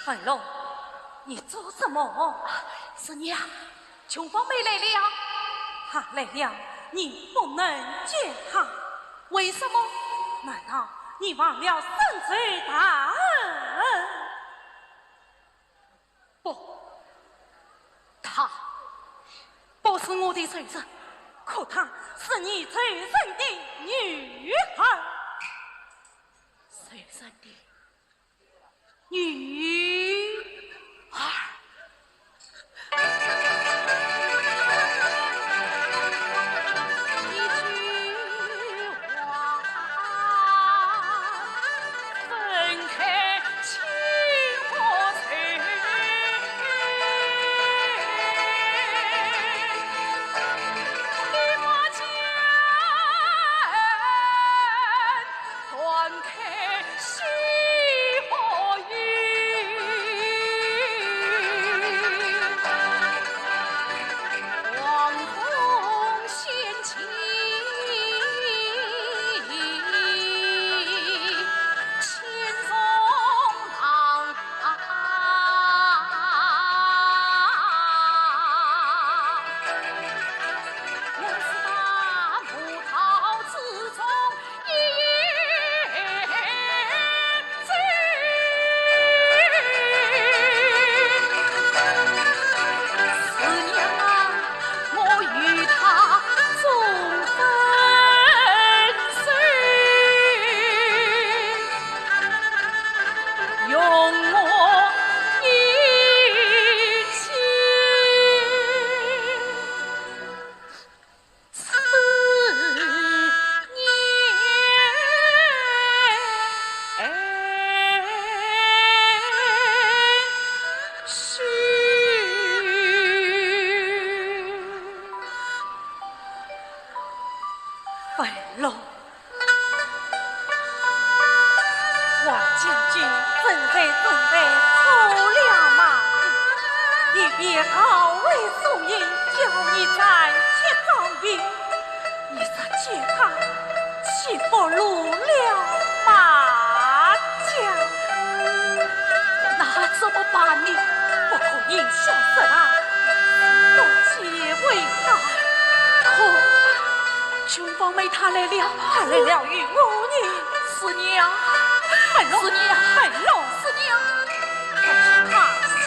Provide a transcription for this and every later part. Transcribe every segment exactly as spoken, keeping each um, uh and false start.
文龙，你做什么？师娘，琼芳妹来了。她来了，你不能见她。为什么？难道你忘了深仇大恨？不，她不是我的仇人，可她是你仇人的女儿。仇人的 女儿。王将军正在准备出了马，一边告慰宋英，叫你暂且装病。你若见他，岂不露了马脚？那怎么办呢？不可因小失大，不计为大。可 琼芳妹她来了。她来了，与我呢？师娘，文龙，师娘，文龙，师娘，快去看一下。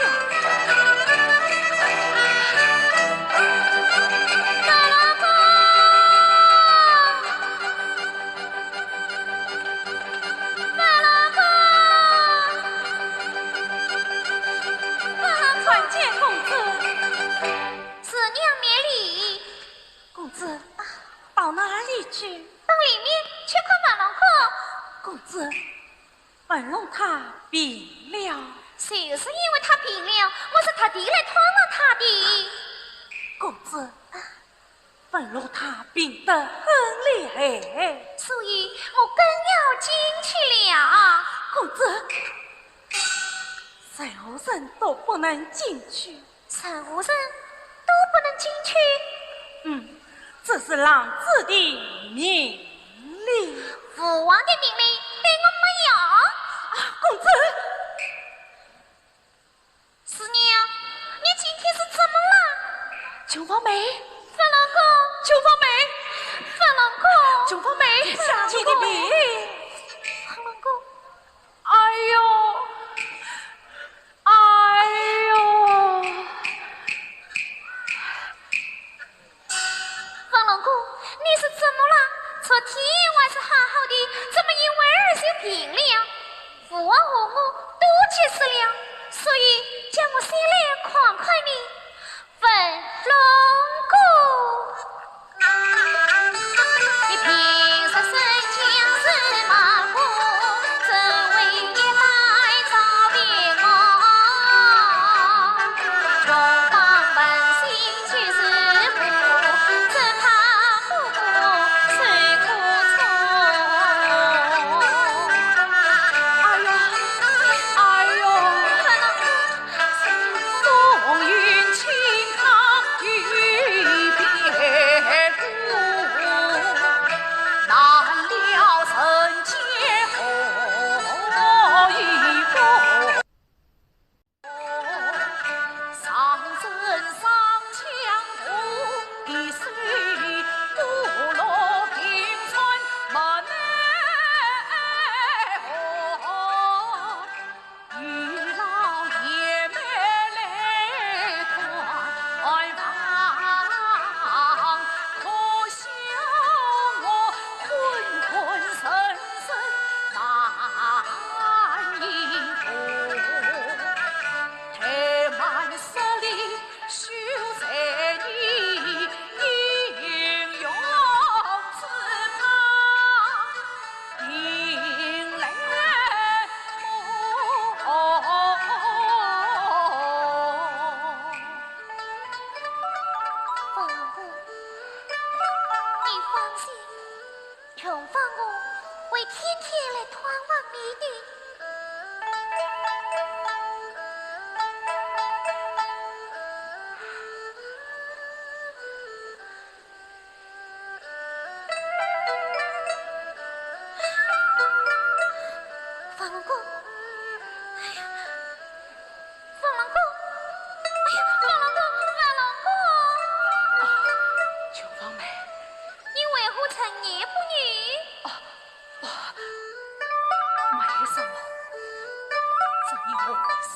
参见公子。师娘免礼。 公子，到哪里去？到里面去看文龙哥。公子，文龙他病了。就是因为他病了，我是特地来探望他的。公子，文龙他病得很厉害。所以我更要进去了。公子，任何人都不能进去。任何人都不能进去？嗯，这是狼主的命令。父王的命令对我没有。啊，公主！师娘，你今天是怎么了？九王妹。法轮功。九王妹。法轮功。九王妹，下你的病。法轮功。 哎呦，哎呦！法轮功，你是怎么了？昨天我还是好好的，怎么一会儿就病了呀？父王和我都急死了，所以叫我先来看看你。 文龙哥。你平日生将司马公，只为一代赵平王。穷帮百姓皆是苦，只怕不过受苦衷。哎呀，哎呦！ 法王公，你放心，穷帮我会天天来探望你的。 法轮功，哎呀，法轮功，哎呀，法轮功，法轮功！啊，九王妹。你为何沉吟不语？啊，不，没什么。只因我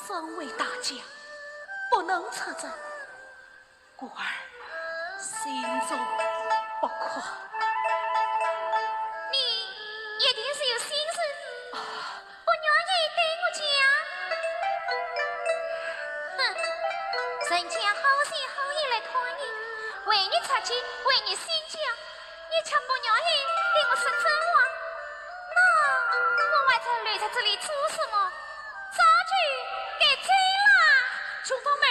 身为大将，不能出征。 故而心中不快。你一定是有心事，啊，不愿意对我讲。哼，人家好心好意来探你，为你出气，为你心焦， 你却不愿意对我说真话，那我还在留在这里做什么？早就该走了。九王妹。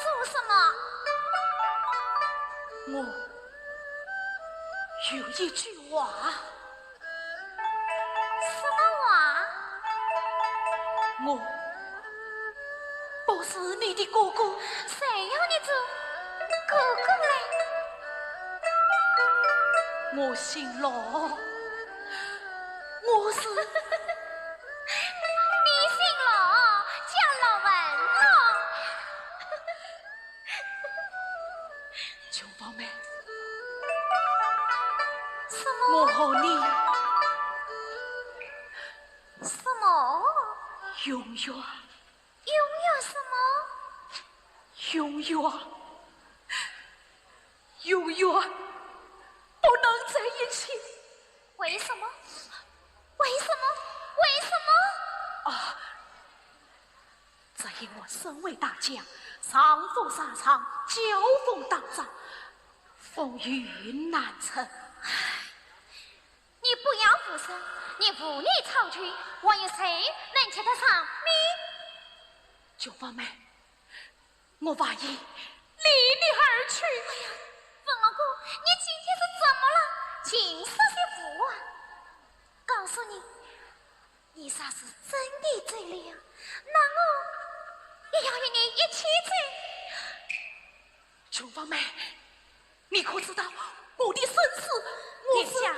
做什么？我有一句话。什么话？我 不是你的哥哥。谁要你做哥哥嘞？我姓陆，我是……你姓陆，叫陆文龙。九宝妹，什么？我和你……什么？永远…… 永远什么？永远，永远不能在一起。为什么？为什么？为什么？啊，只因我身为大将，上赴沙场，交锋打仗，风雨难测。 你不要胡说，你无力操军，还有谁能及得上你？九宝妹，我万一离你而去……哎呀，文龙哥，你今天是怎么了？尽说些胡话。告诉你，你若是真的走了，那我也要与你一起走。春芳妹，你可知道我的身世？我是……殿下，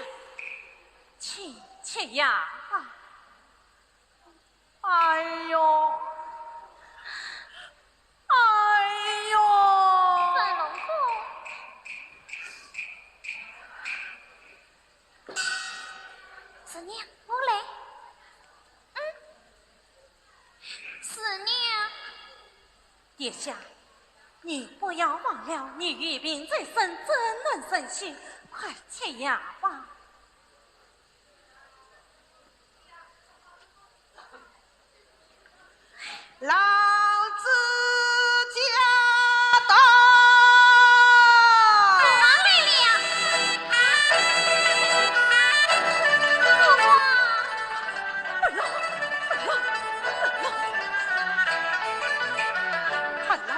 请，请呀。啊。哎呦，哎呦。文龙哥。 师娘，我来。嗯，师娘。殿下，你不要忘了，你有病在身，怎能成亲？快吃药吧。 老子驾到！来了。哎呀，哎呀，哎呀！汉郎，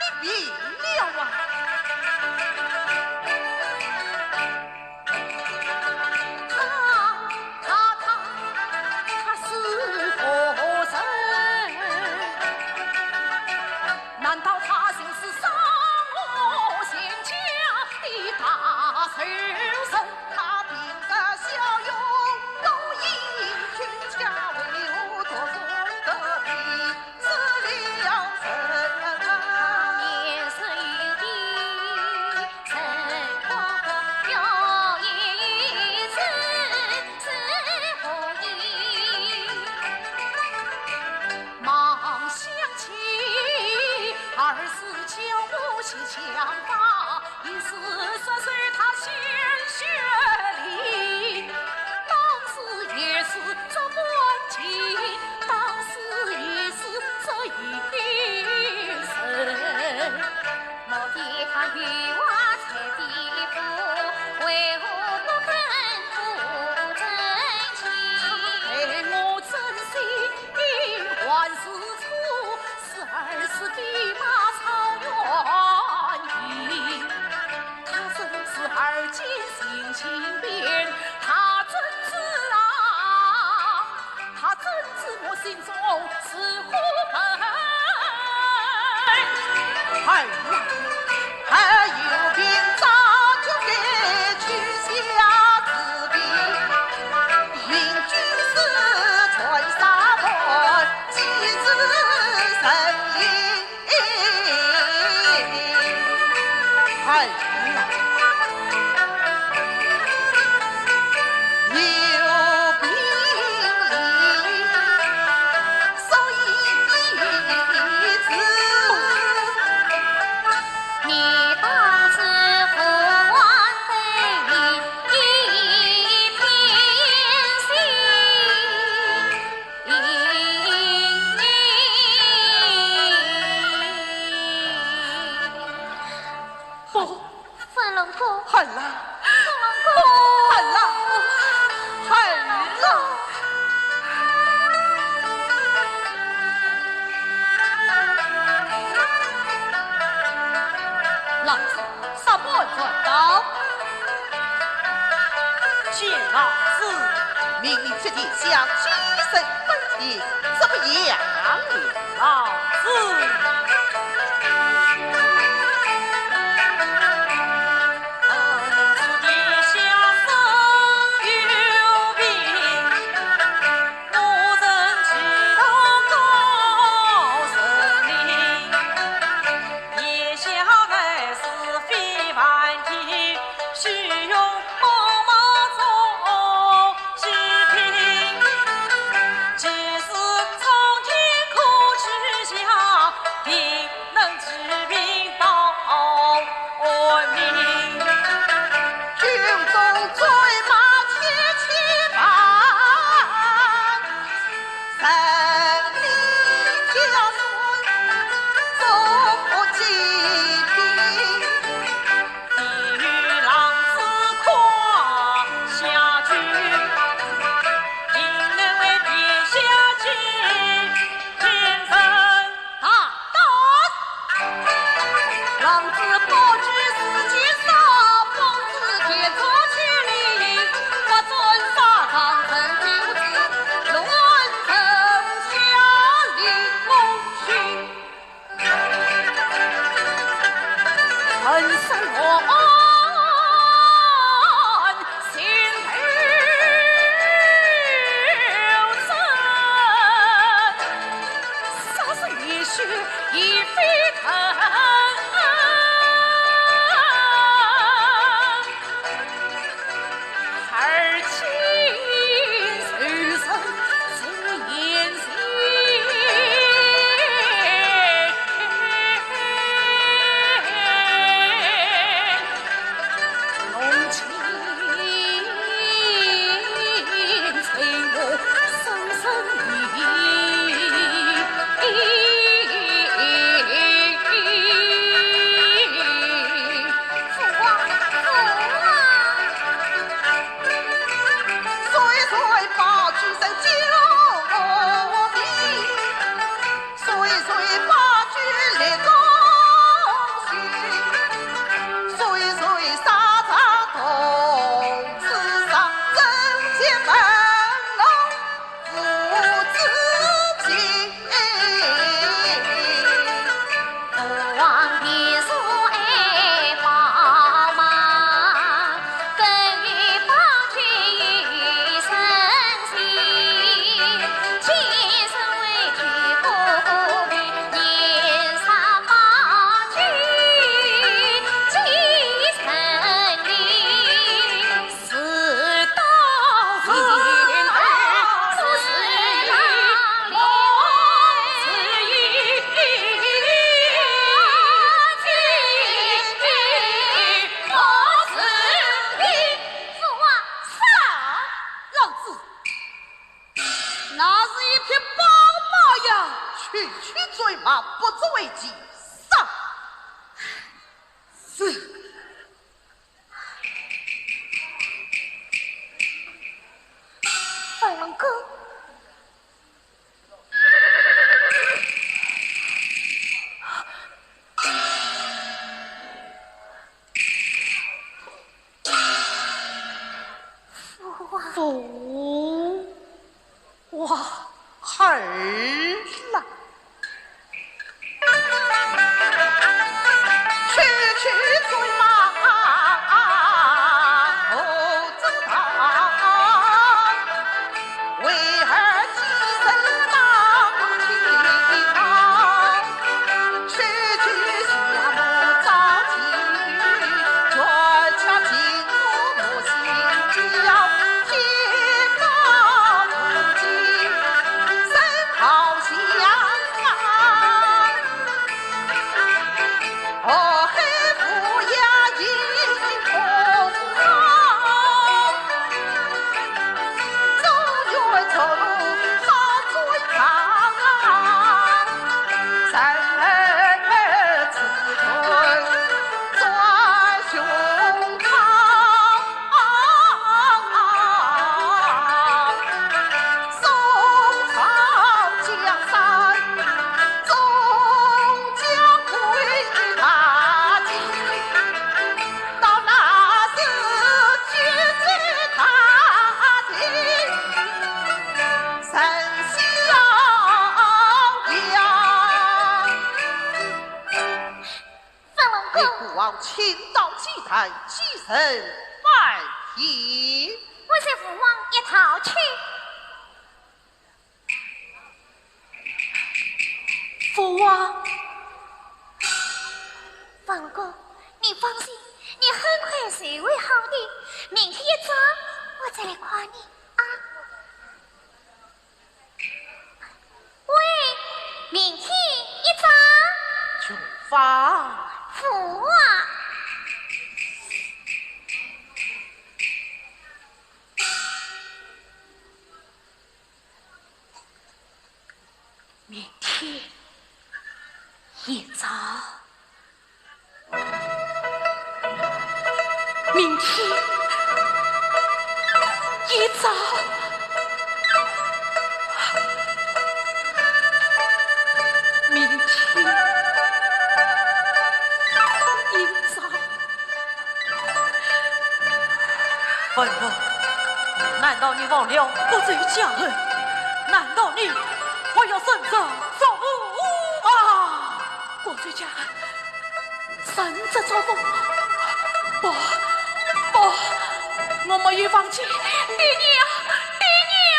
你病了啊！ 哎呀，还有病早就该去下治病，明君是传沙盘，几时成？ 哎呀，有病医，所以医治。你当知父王对你一片心。 不，文龙哥。汉郎。文龙哥。汉郎，汉郎。老子。 沙盘传道，见老子。命你去殿下，起身拜见，怎么样？老子。是一匹宝马呀！区区醉马，不足为奇。上！是。本王哥。 父王。父王儿啦。本王哥。与父王请到祭台，祭神拜天。我随父王一道去。 父王。本王哥，你放心，你很快就会好的。明天一早，我再来看你啊。喂，明天一早。就放。父王。 明天一早，明天一早，明天一早。 文龙，难道你忘了国舅家恩？难道你还要认贼作父吗？国舅家恩，认贼作父？不，不，我没有忘记。爹娘，爹娘！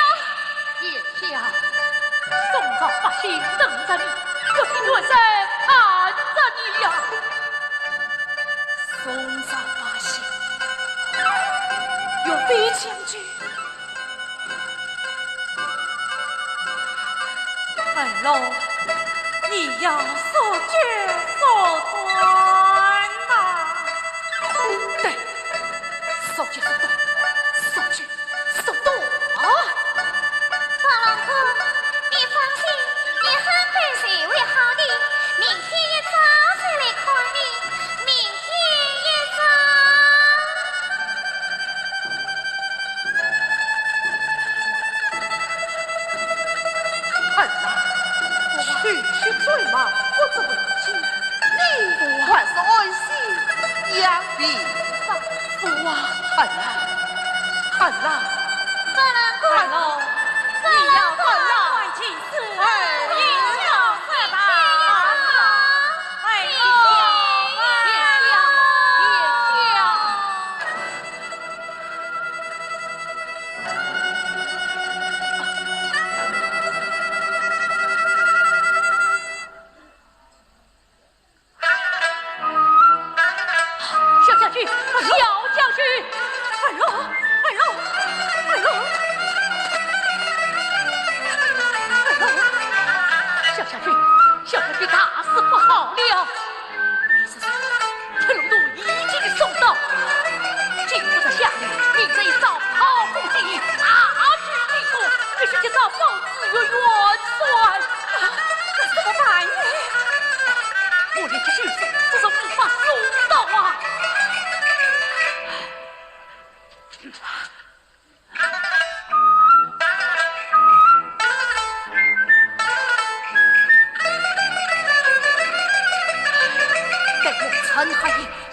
殿下，宋朝百姓等着你，不是元帅盼着你呀。宋朝百姓，岳飞将军。文龙，你要速决速断呐。对，速决速断，速决 速断。文龙哥，你放心，你很快就会好的，明天一早再来看你，明天一早。儿啊，区区醉马，不足为奇，你还是安心养病吧。父王。儿啊， 儿啊，文龙哥，儿啊，你要儿啊，快去死！哎呀，快去死吧！哎呦，别笑，别笑。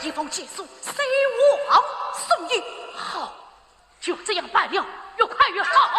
一封简书，随王送印。好，就这样办了，越快越好。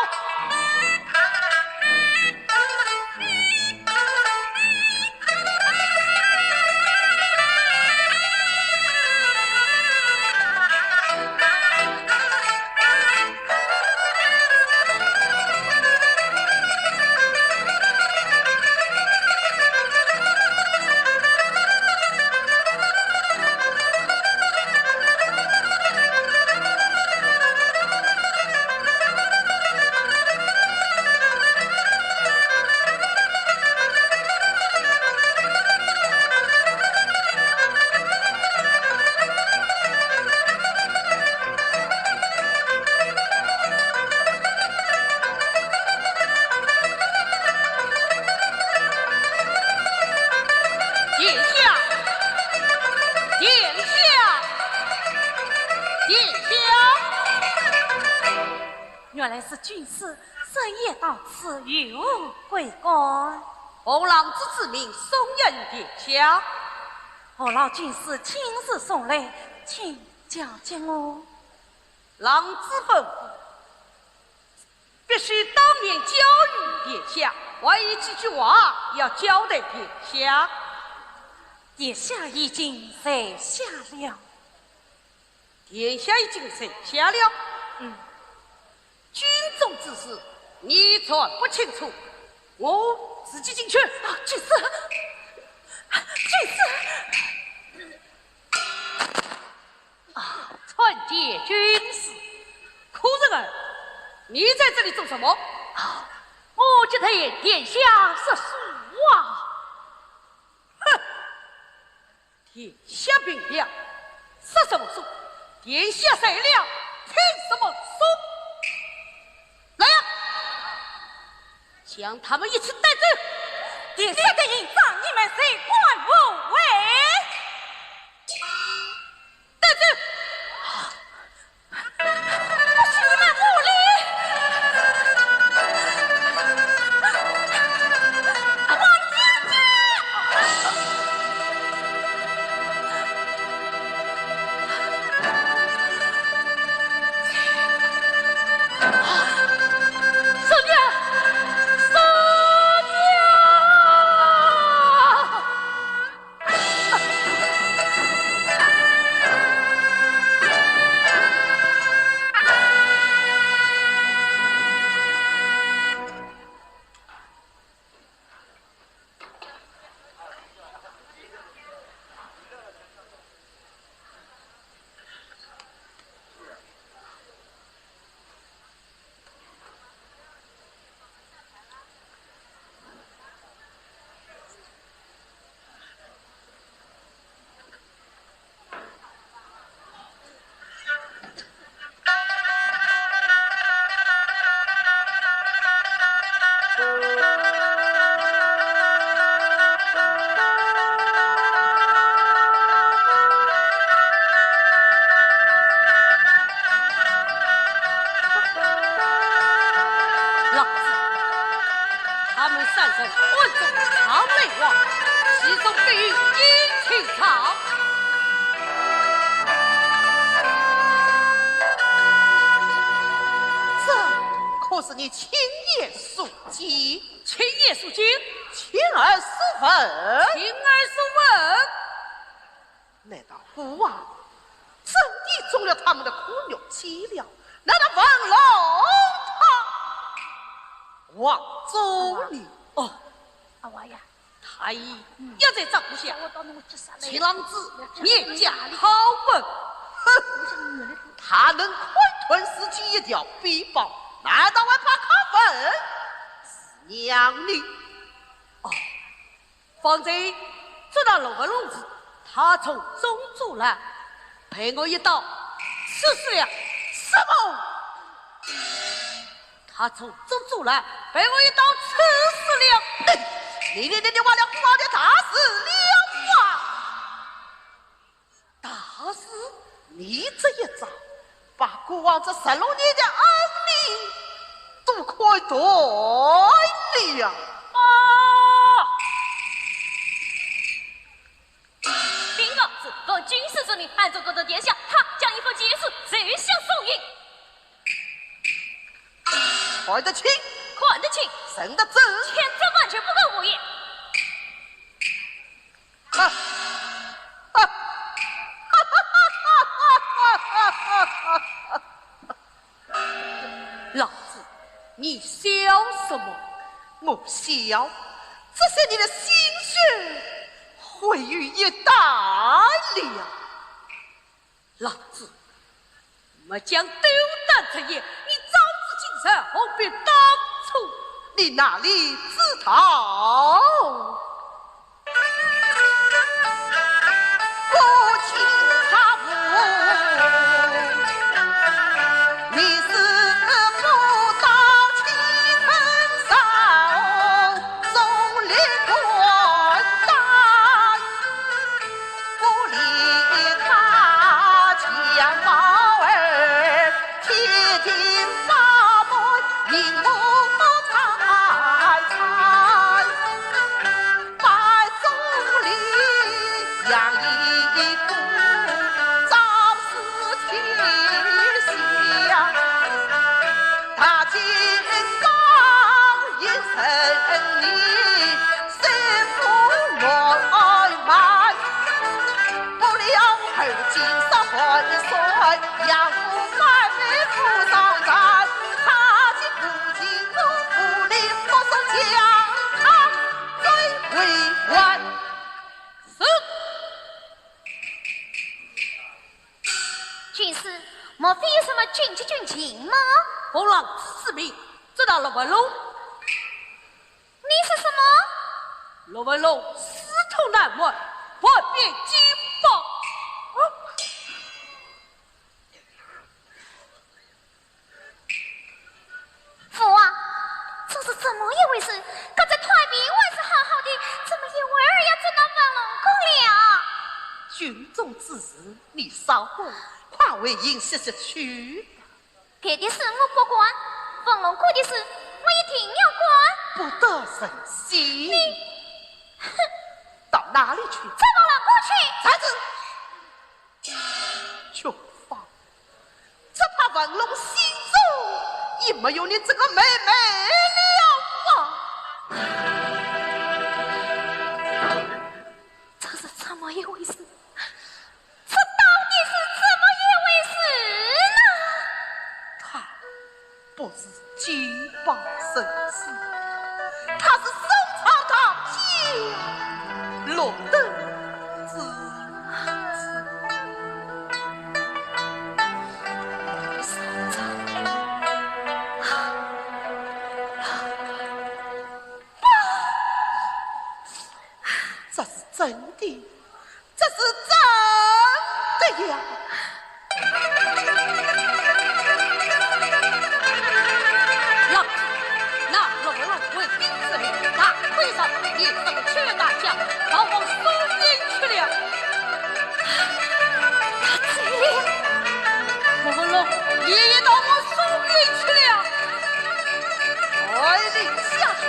殿下，殿下，殿下！原来是军师深夜到此，有何贵干？奉狼主之命，送印殿下。何劳军师亲自送来，请交给我。 狼主吩咐，必须当面交与殿下，还有几句话要交代殿下。殿下已经在下了。殿下已经在下了？嗯。军中之事，你全不清楚，我自己进去。啊，军师，军师。 啊，参见军师。苦人儿，你在这里做什么？啊，我只听殿下说书啊。哼，殿下病了，说什么书？殿下睡了，听什么书？来呀，将他们一起带走。殿下的印章，你们谁敢无违？ 带走！不许你们无礼！还家去！少爷，少爷！ 老子，他们三人暗中藏美望，其中必有隐情藏。这可是你亲眼所见？亲眼所见？亲耳所闻？亲耳所闻。 难道父王真的中了他们的苦药计了？难道文龙他……王祖呢？哦，阿王呀，太医要在帐下，我到那个去杀来。秦郎子面见好本。哼，他能砍断自己一条臂膀，难道还怕他文娘呢？哦， 方才捉拿陆文龙时，他从中阻拦，被我一刀刺死了。什么？他从中阻拦，被我一刀刺死了。你你你你忘了父王的大事了啊！ 大事？你这一招，把孤王这十六年的恩义都看淡了。啊！禀告，奉军师之按照我的殿下，他将一封急书奏效送运。看得清，看得清，认得真，千真万确，不敢胡言。啊，啊，老子，你笑什么？我笑这些年的心血，毁于一旦了。老子，末将斗胆直言，你早知今日，何必当初？你哪里知道？ 军师，莫非有什么紧急军情吗？奉老子之命，捉拿陆文龙。你说什么？陆文龙仕途难满，叛变金邦。父王，这是怎么一回事？刚才太平还是好好的，怎么一会儿要捉拿文龙公了？军中之事，你少管，快回营歇息去吧。搿点事我不管，文龙公的事我一定要管。不得人心。你，哼。到哪里去？找文龙公去。站住！ 军法，只怕文龙心中已没有你这个妹妹了吧？这是怎么一回事？这到底是怎么一回事呢？她 不是金邦人士，她是宋朝大将陆登之子。这是真的。 这是真的呀。老子，那陆文龙为兵之后，大亏上，也是个缺大将，逃往松阴去了。他走了。陆文龙也逃往松阴去了。传令下去，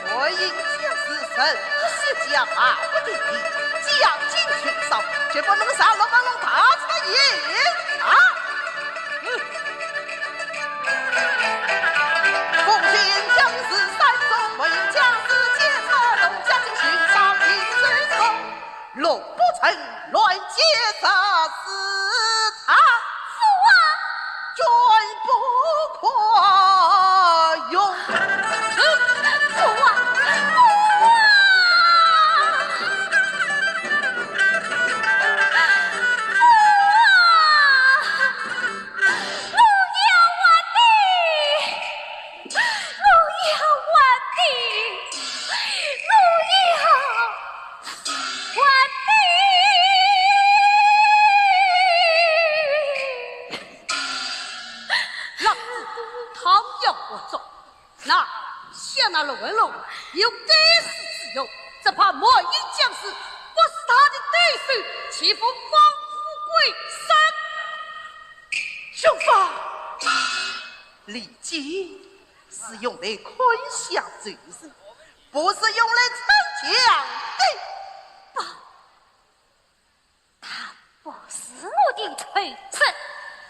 传令下去。 人不息，将马不停蹄，将军巡哨，决不能让陆文龙逃出营啊！嗯。奉军将士三总，不应将士皆杀，龙家军巡哨尽收拢，陆不成乱箭射死他。父王！ 军不可用。父王，父王！父王！我要活的！我要活的！我要 活的！老子，倘要活捉，那想那陆文龙有该死之用，只怕满营将士不是他的对手，岂不放虎归山？军法，利剑 是用来砍下仇人，不是用来逞强的。不，他不是仇人。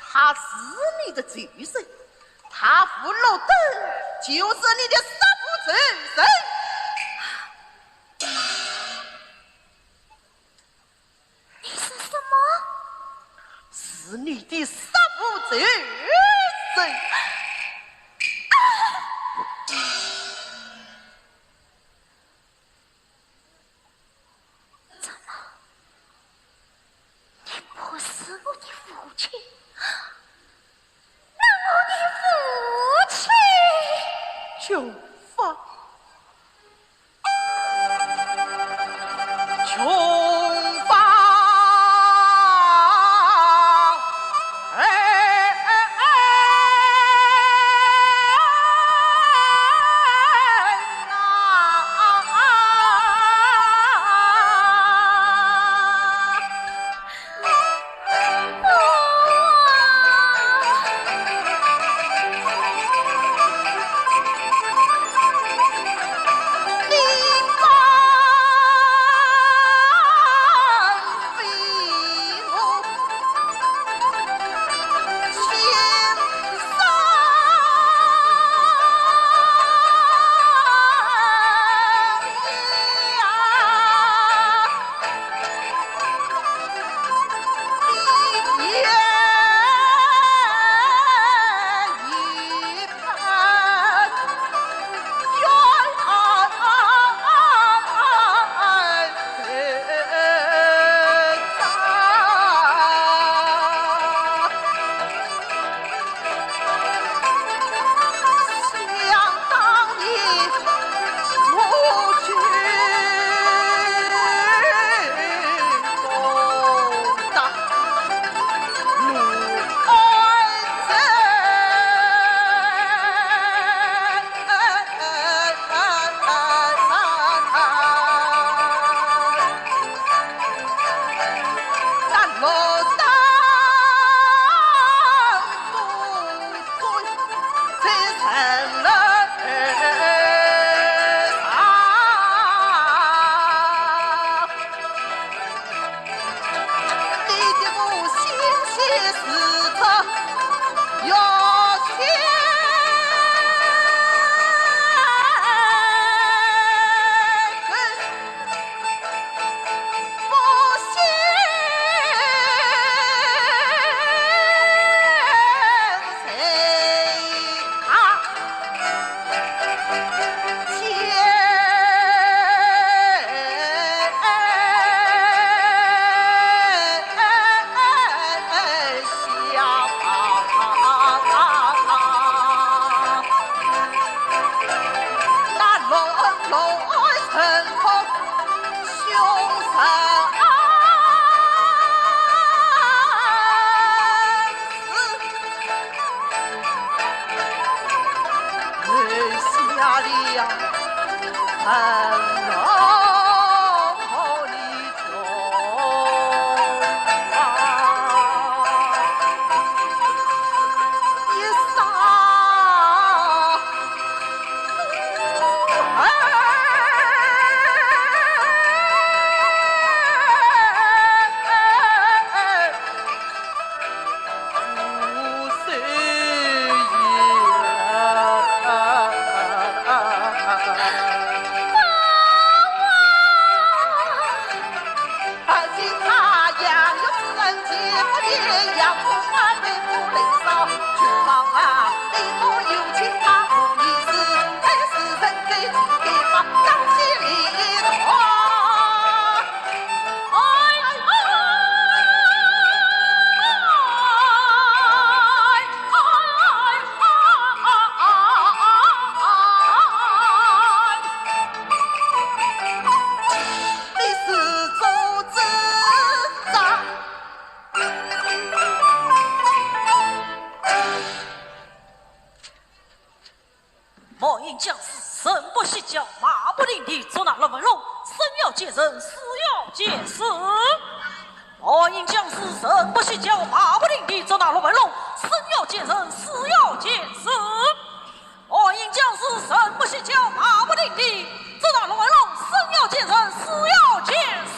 他是你的仇人，他吴禄德就是你的杀父仇人。你说什么？是你的杀父仇人。怎么？你不是我的父亲？那我的父亲？穷法。穷法。哎，哎，哎，啊，啊，啊。 冒因将士，人不惜交，马不停蹄，捉拿陆文龙，生要见人，死要见尸。冒因将士，人不惜交，马不停蹄，捉拿陆文龙，生要见人，死要见尸。冒因将士，人不惜交，马不停蹄，捉拿陆文龙，生要见人，死要见尸。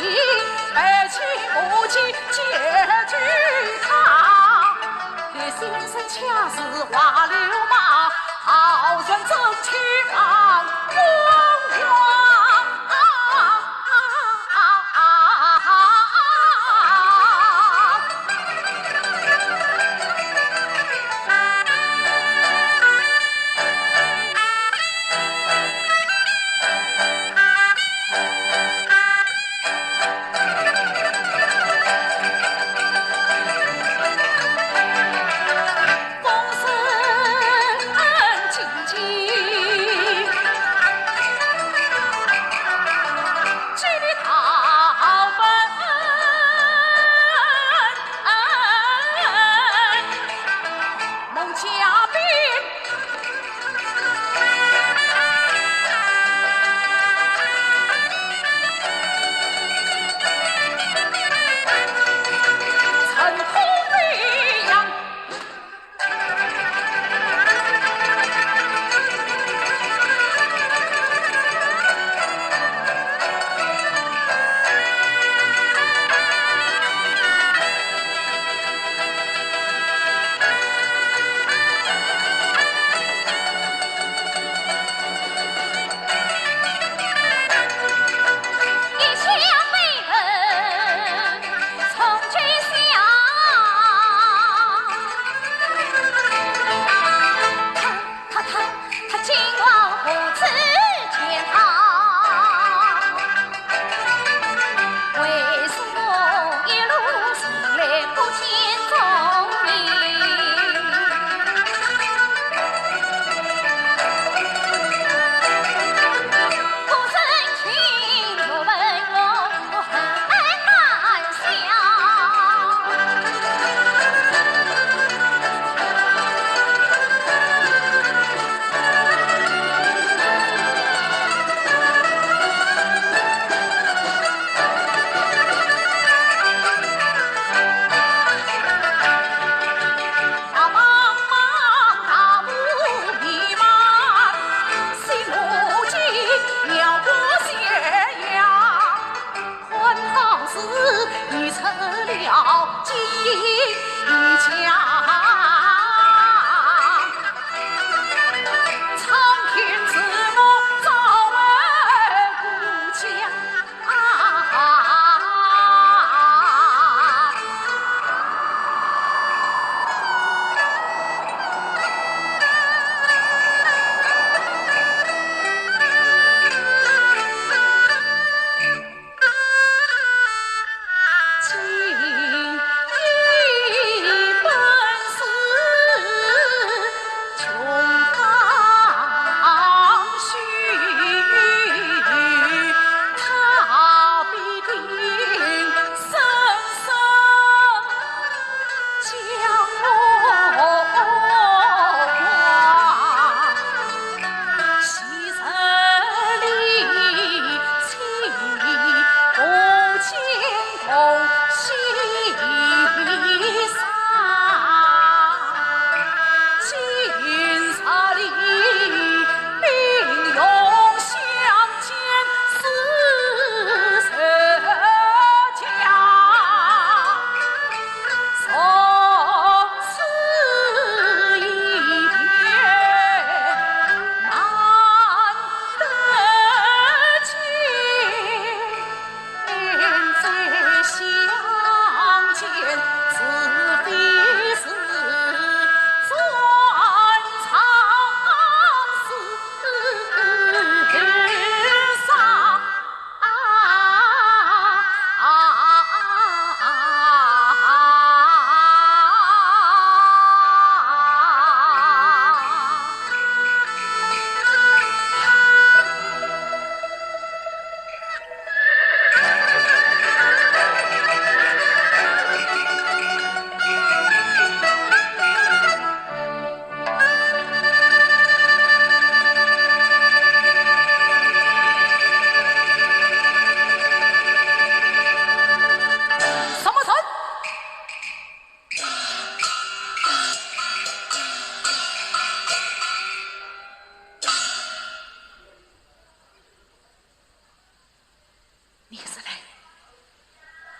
背起母亲解救他，你心生恰似花流马，好人真去望冤枉。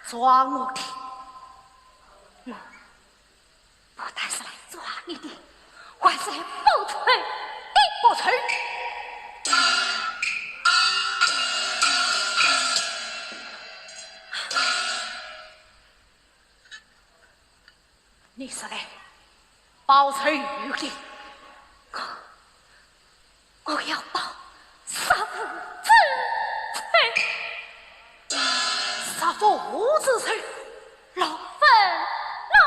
抓我的，我不但是来抓你的，还是来报仇的。报仇？你是来报仇的？我，我要报杀父之仇。杀父之仇？老夫人，老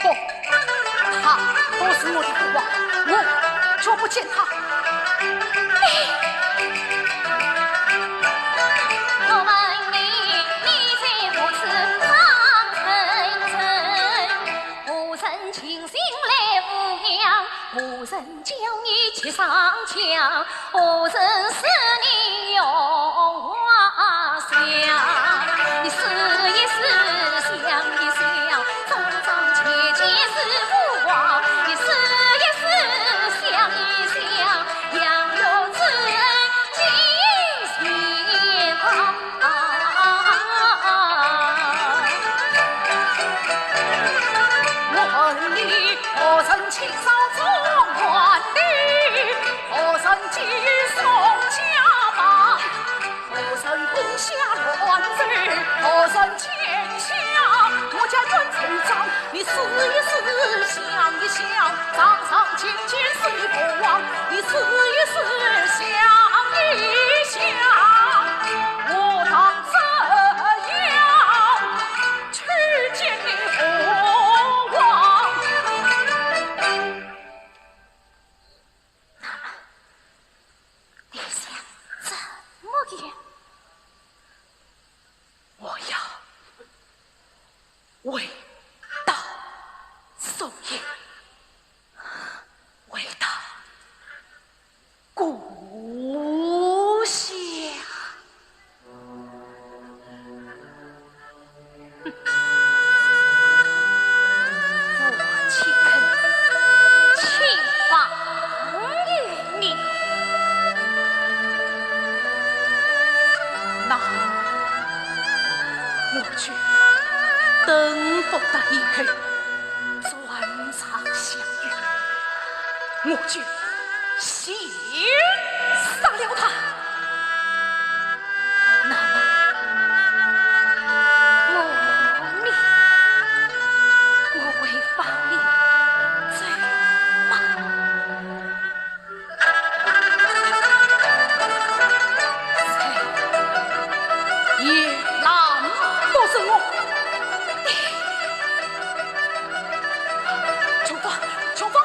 不，他不是我的父王，我绝不见他。那么，你想怎么样？我要回到松营，回到故乡。 父王岂肯轻放于你？那我就等不得以后， 船上相遇，我就先杀了他。那么，我问你，我会放你走吗？ 谁也拦不住我。秋芳，秋芳，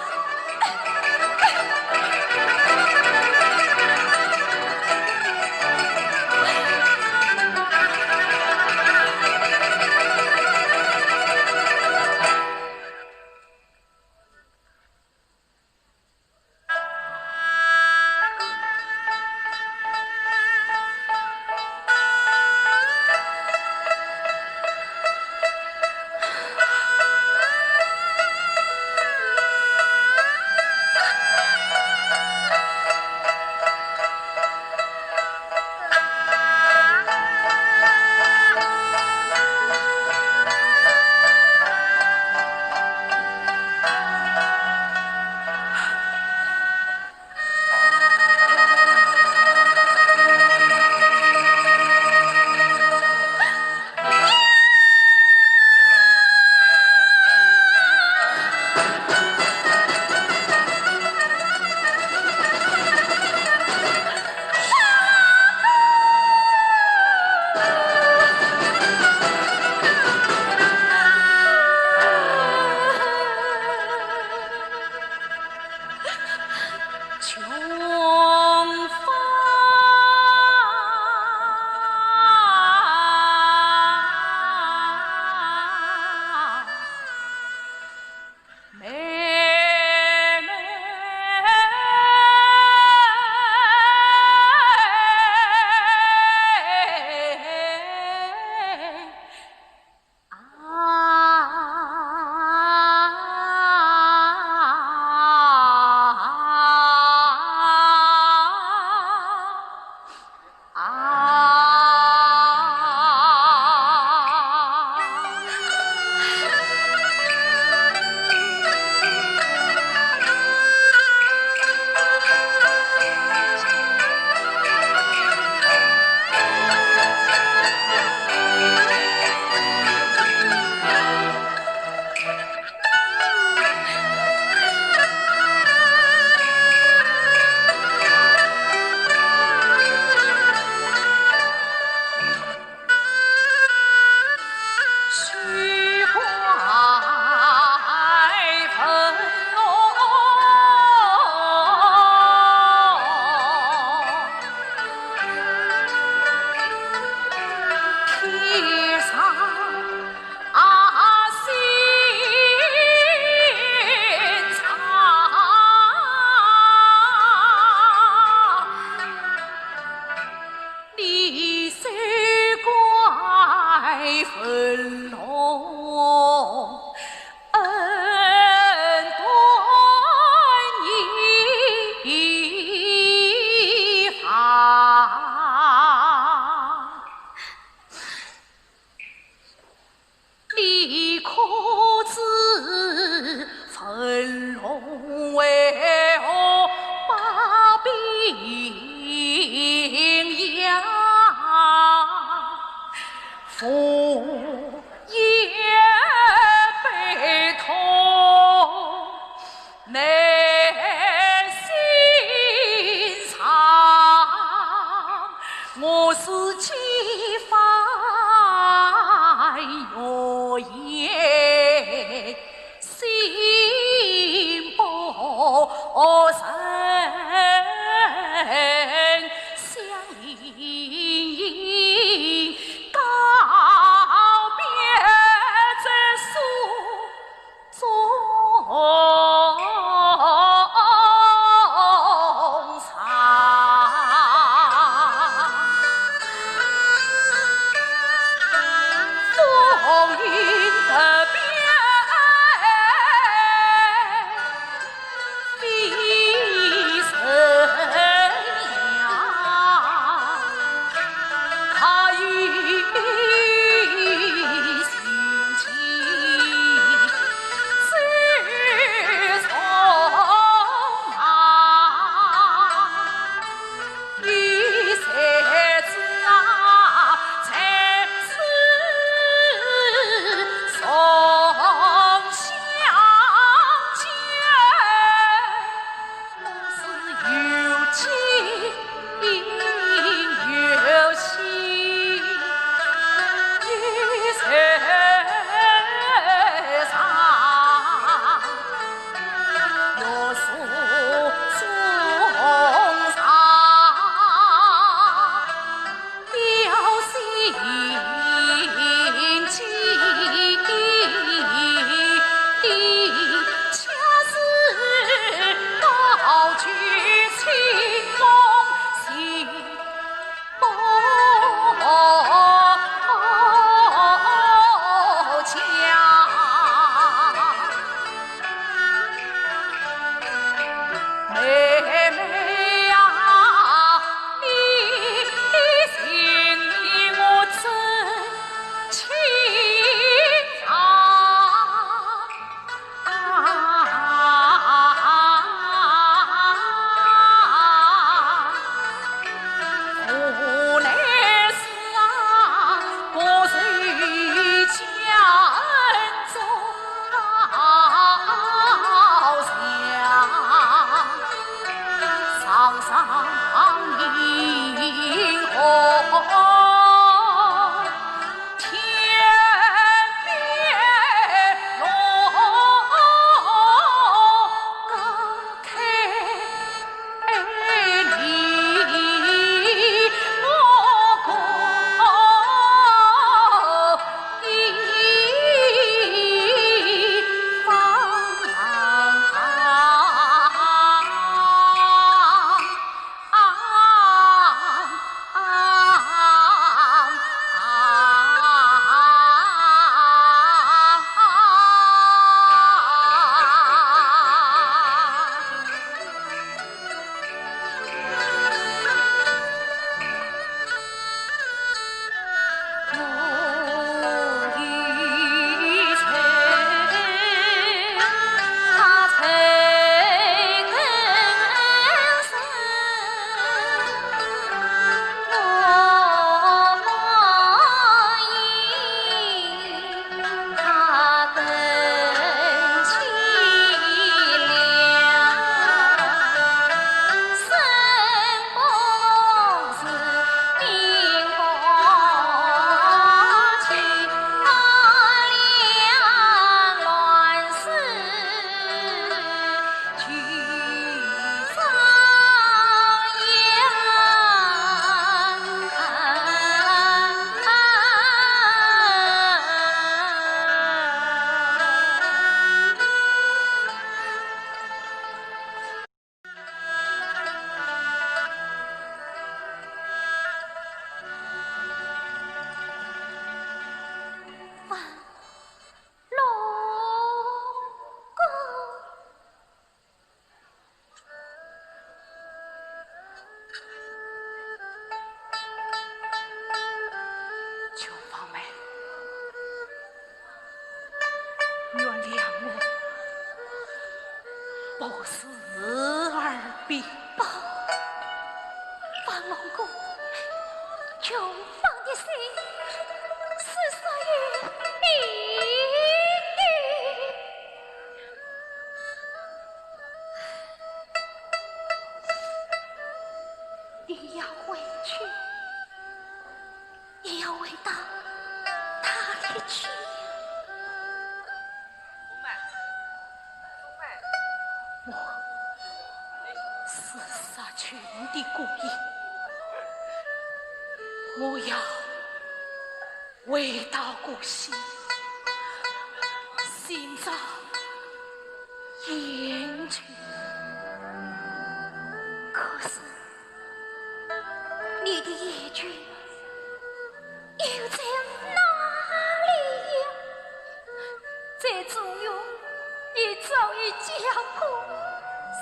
秋芳妹，原谅我不是儿比。不，方龙哥，秋芳的心是属于你的。 你要回去，也要回到他的家。我是杀去你的姑爷，我要 回到故乡，寻找贤君。可是，你的贤君又在哪里呀？在中原，你早已家破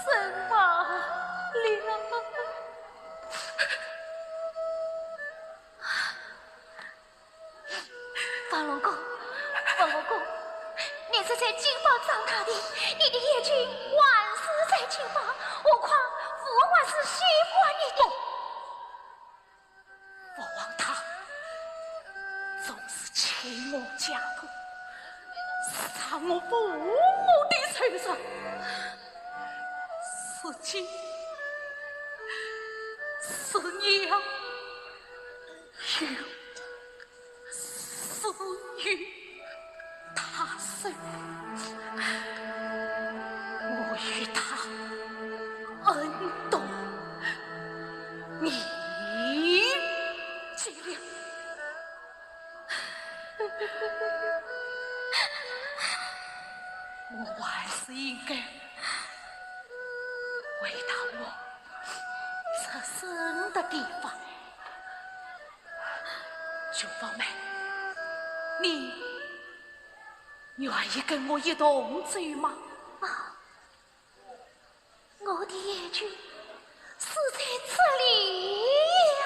人亡了。 方龙哥，方龙哥，你是在金邦长大的，你的贤君还是在金邦，何况父王还是喜欢你的。父王他总是倾我家土，杀我父母的仇人，如今思娘，有死于他手。我与他恩重，你绝了。 我还是应该回到我出生的地方。秋风妹，你愿意跟我一同走吗？啊，我的眼睛是在这里呀。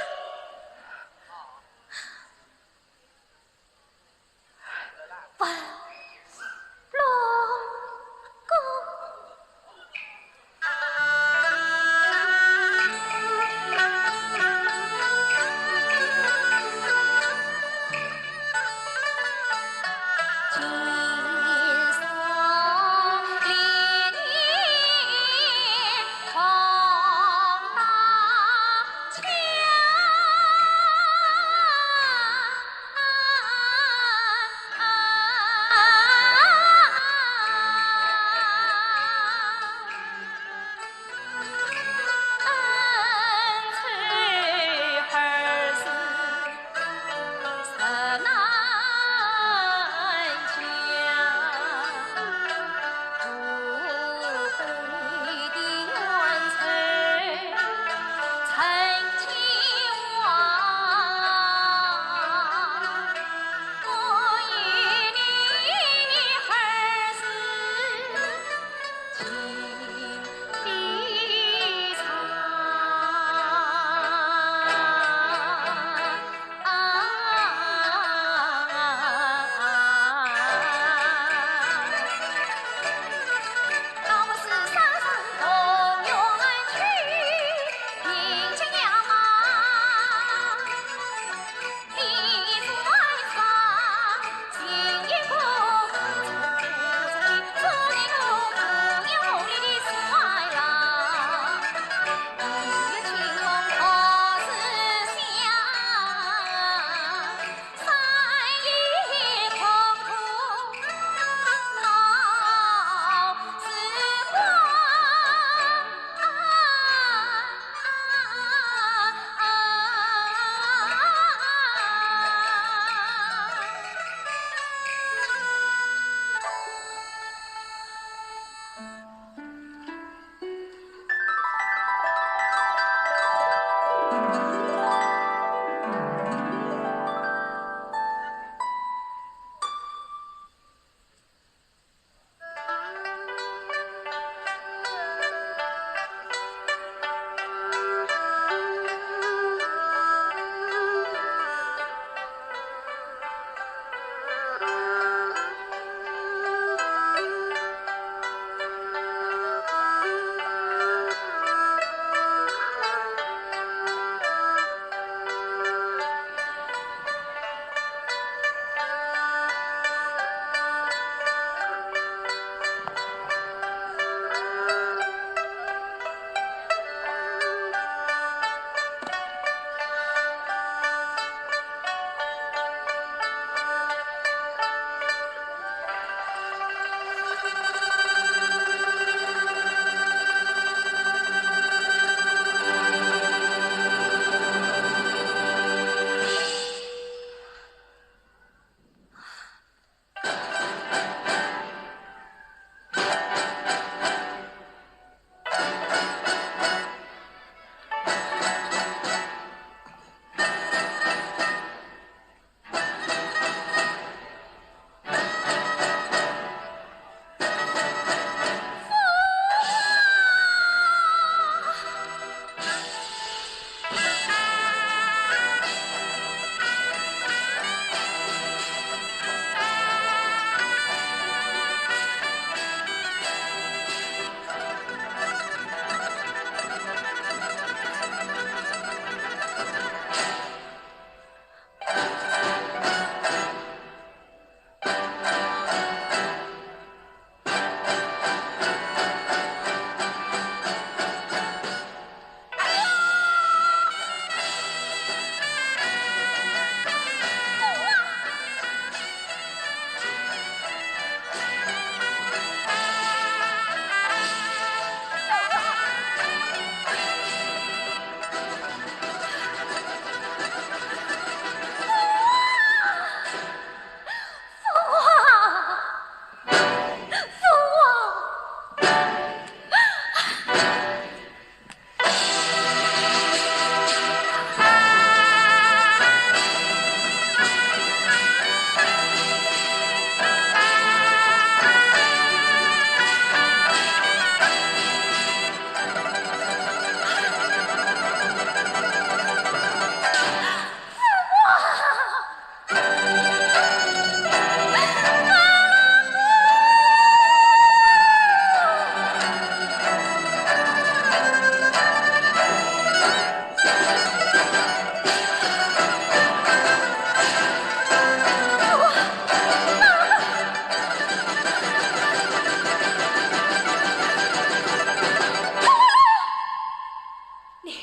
你，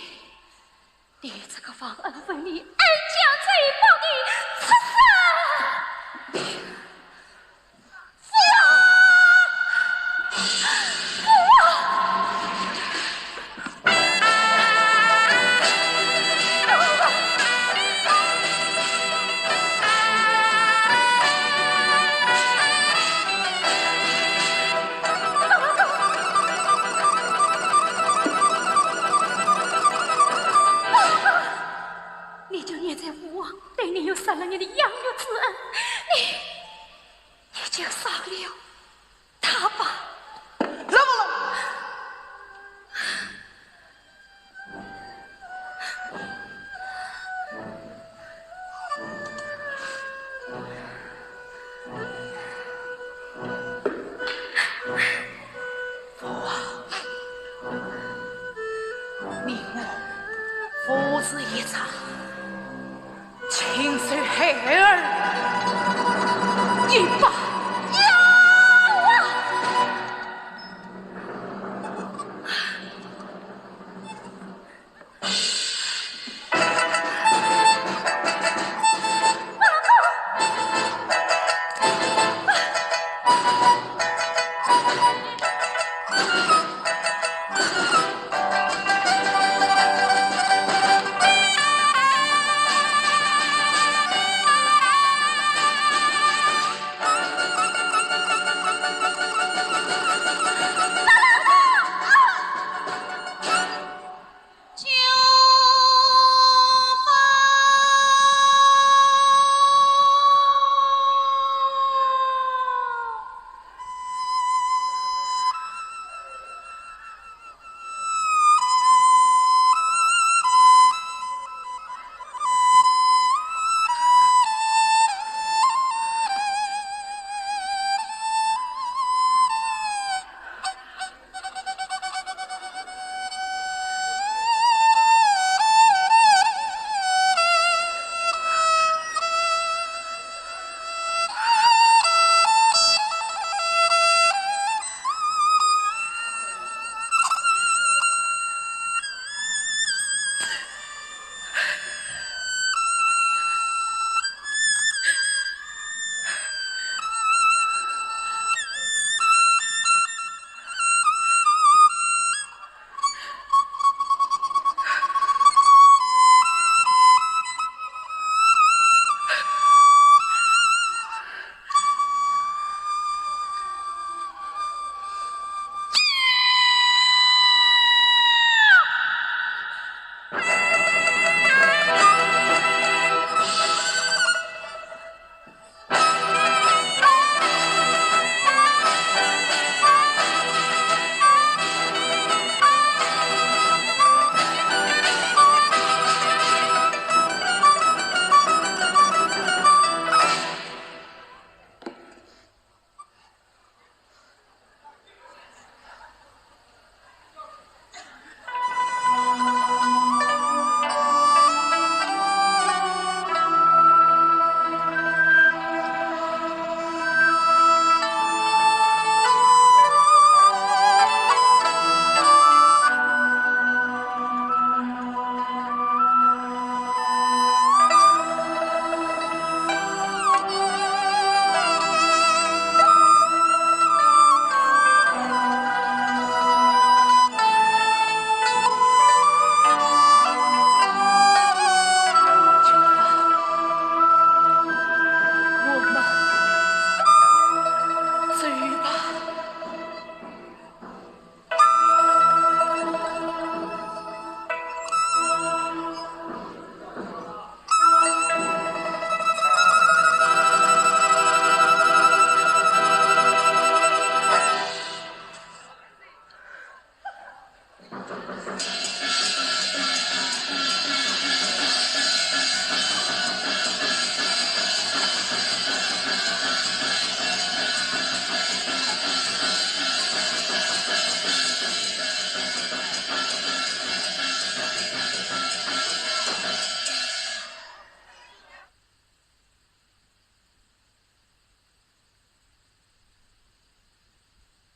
你这个忘恩负义、恩将仇报的畜生！父王！父王！ 你就念在父王对你有十二年的养育之恩，你，你就饶了他吧。老母，老母。 父王，你我父子一场，亲手害儿一百